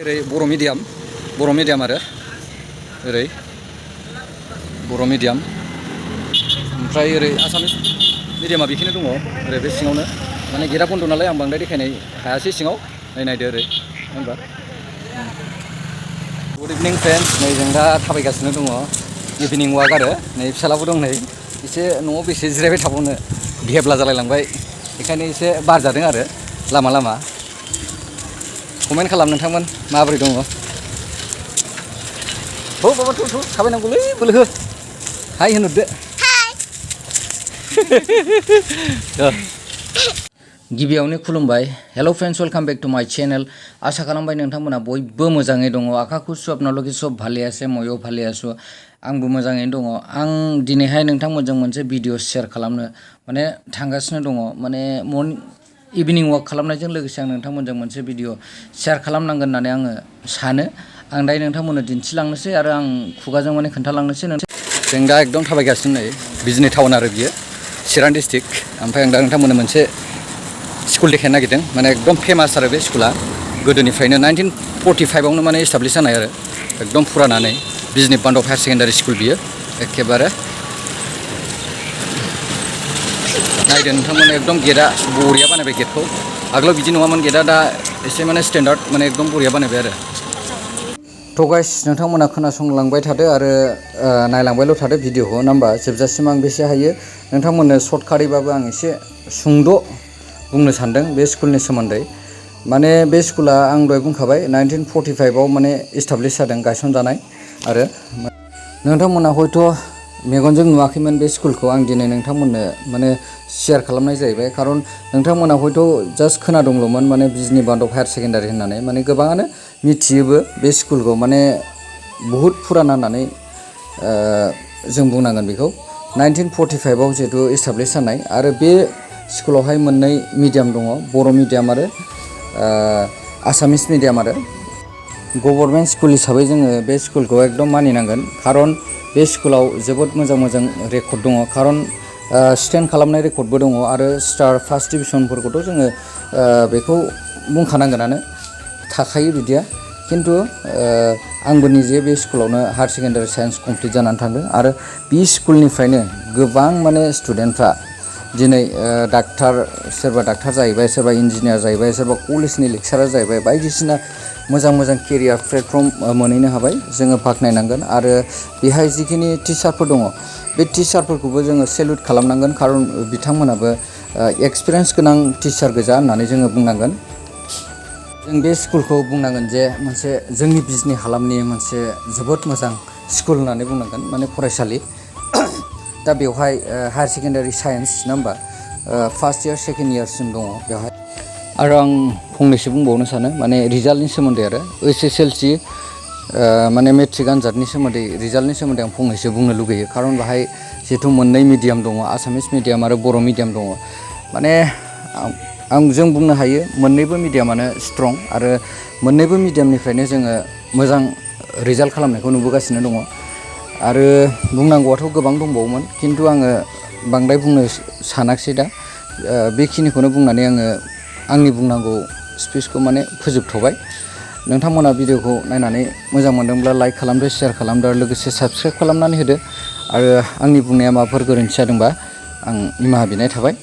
ओरै बर' मिडियाम आरो ओरै बर' मिडियाम ओमफ्राय ओरै आसामिस मिडियामा बेखिनि दङ ओरै बे सिङावनो माने गेटआ बन्द नालाय आं बांद्राय देखायनो हायासै सिङाव नायदो ओरै होनबा गुड इभिनिं फ्रेन्ड्स नै जों दा थाबायगासिनो दङ इभिनिं वाक आरो नै फिसालाबो दं नै एसे न'आव बेसे जिरायबाय थाबावनो भेब्ला जालायलांबाय बेखायनो एसे बार जादों आरो लामा कमेन्ट खालाम नोंथांमोन माबोरै दङ हो बाबा थु थाबायनांगौलै बोलो हो हाय होनहरदो गिबियावनो खुलुमबाय hello friends welcome back to my channel आशा खालामबाय नोंथांमोना बयबो मोजाङै दङ आखाखौ आपनालोगि सब भाले आसे मयो भाले आसु आंबो मोजाङैनो दङ आं दिनैहाय नोंथांमोनजों मोनसे भिडिअ शेयार खालामनो माने थांगासिनो दङ माने इभिनिं वाक खालामनायजों लोगोसे आं नोंथांमोनजों मोनसे भिडिअ शेयार खालामनांगोन होननानै आङो सानो आं दायो नोंथांमोननो दिन्थिलांनोसै आरो आं खुगाजों माने खोन्थालांनोसै जों दा एकदम थाबायगासिनो नै बिजनि टाउन आरो बियो चिरां डिस्ट्रिक्ट ओमफ्राय आं दा नोंथांमोननो मोनसे स्कुल देखायनो नागिरदों माने एकदम फेमास आरो बे स्कुला गोदोनिफ्रायनो 1945 आवनो माने एस्टाब्लिश जानाय आरो एकदम फुरानानै बिजनि बान्धब हायार सेकेन्डारि स्कुल बियो एखेबारे नायदो नोंथांमोन एकदम गेटआ बरिया बानायबाय गेटखौ आगोलाव बिदि नङामोन गेटआ दा एसे माने स्टेन्डार्ड माने एकदम बरिया बानायबाय आरो थ' गाइस नोंथांमोना खोनासंलांबाय थादो आरो नायलांबायल' थादो भिडिअखौ नङा होमबा जोबजासिम आं बेसे हायो नोंथांमोननो सर्टकाटैबाबो आं एसे सुंद' बुंनो सानदों बे स्कुलनि सोमोन्दै माने बे स्कुला आं दहाय बुंखाबाय 1945 आव माने एस्टाब्लिश जादों गायसनजानाय आरो नोंथांमोना हयथ' मेगनजों नुवाखैमोन बे स्कुलखौ आं दिनै नोंथांमोननो माने शेयार खालामनाय जाहैबाय खारन नोंथांमोना हयथ' जास्ट खोनादोंल'मोन माने बिजनि बान्धब हायार सेकेन्डारि होननानै माने गोबाङानो मिथियोबो बे स्कुलखौ माने बहुद फुराना होननानै जों बुंनांगोन बेखौ 1945 आव जिहेतु एस्टाब्लिश जानाय आरो बे स्कुलावहाय मोननै मिडियाम दङ बर' मिडियाम आरो आसामिस मिडियाम आरो गभर्नमेन्ट स्कुल हिसाबै जोङो बे स्कुलखौ एकदम मानिनांगोन खारन बे स्कुलाव जोबोद मोजां रेकर्ड दङ खारन स्टेन्ड खालामनाय रेकर्डबो दङ आरो स्टार फार्स्ट डिभिसनफोरखौथ' जोङो बेखौ बुंखानांगोनानो थाखायो बिदिया खिन्थु आंबो निजे बे स्कुलावनो हायार सेकेन्डारि साइन्स कमप्लिट जानानै थांदों आरो बे स्कुलनिफ्रायनो गोबां माने स्टुडेन्टफ्रा दिनै डाक्टार सोरबा डाक्टार जाहैबाय सोरबा इन्जिनियार जाहैबाय सोरबा कलेजनि लेक्सारार जाहैबाय बायदिसिना मोजां केरियार प्लेटफर्म मोनहैनो हाबाय जोङो बाख्नायनांगोन आरो बेहाय जिखिनि टिचारफोर दङ बे टिचारफोरखौबो जोङो सेलुट खालामनांगोन खारन बिथांमोनाबो एक्सपिरियेन्स गोनां टिचार गोजा होननानै जोङो बुंनांगोन जों बे स्कुलखौ बुंनांगोन जे मोनसे जोंनि बिजनि हालामनि मोनसे जोबोद मोजां स्कुल होननानै बुंनांगोन माने फरायसालि दा बेवहाय हायार सेकेन्डारि साइन्स नङा होमबा फार्स्ट इयार सेकेन्ड इयारसिम दङ बेवहाय आरो आं फंनैसो बुंबावनो सानो माने रिजाल्टनि सोमोन्दै आरो HSLC माने मेट्रिक आनजादनि सोमोन्दै रिजाल्टनि सोमोन्दै आं फंनैसो बुंनो लुगैयो खारन बाहाय जिहेतु मोननै मिडियाम दङ आसामिस मिडियाम आरो बर' मिडियाम दङ माने जों बुंनो हायो मोननैबो मिडियामानो स्ट्रं आरो मोननैबो मिडियामनिफ्रायनो जोङो मोजां रिजाल्ट खालामनायखौ नुबोगासिनो दङ आरो बुंनांगौआथ' गोबां दंबावोमोन खिन्थु आङो बांद्राय बुंनो सानाखिसै दा बेखिनिखौनो बुंनानै आङो आंनि बुंनांगौ स्पिचखौ माने फोजोबथ'बाय नोंथांमोना भिडिअखौ नायनानै मोजां मोनदोंब्ला लाइक खालामदो शेयार खालामदो आरो लोगोसे साबस्क्राइब खालामनानै होदो आरो आंनि बुंनाया माबाफोर गोरोन्थि जादोंबा आं निमाहा बिनाय थाबाय